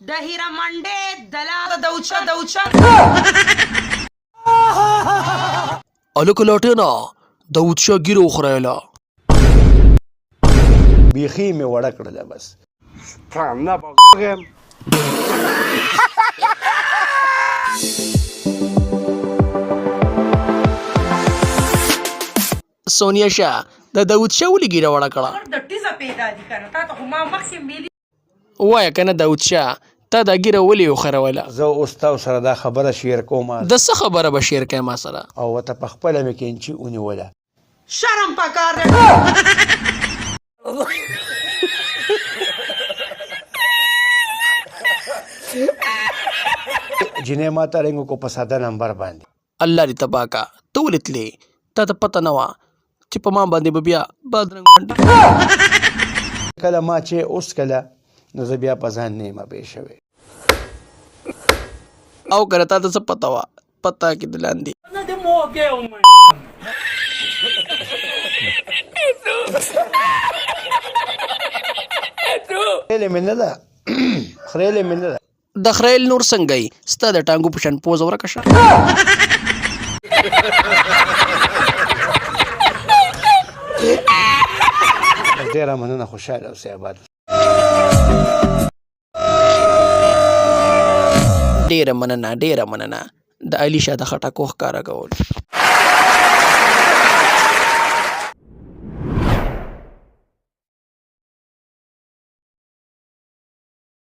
د هیره منډې دلا د اوچا د اوچا. الکه لاټېنه، داود شاه ږیره وخریله. بیخي مې وړه کړله بس. ستا نه به غیم. سونیا شاه، د داود شاه ولې ږیره وړه کړه؟ د ټیزه پیدا دي کنه، تا ته خو ما مخکې ویلي. ووایه کنه داود شاه، تا دا ږیره ولې وخروله؟ زه اوس تاسو سره دا خبره شیر کوم. د څه خبره به شیر کوې ما سره؟ او ورته په خپله مې کینچي ونیوله. شرم پکار دی. جینۍ ما ته رنګ وکړو په ساده نمبر باندې. الله دې تباه کا، ته ولې تلې؟ تا ته پته نه وه چې په ما باندې به بیا بادرنګ منډي. کله ما چې وڅکله نو زه بیا په ځان نه یم پوه شوی. او کنه تا ته څه پته وه؟ پته کې د لاندې. خرېلې مې نه ده، خرېلې مې نه ده. د خریل نور څنګه یې ستا د ټانګو په شان پوزه ورکه شه. ډیره مننه، خوشاله اوسئ، اباد. ډیره مننه، ډیره مننه د علي شاه د خټکو ښکاره کول.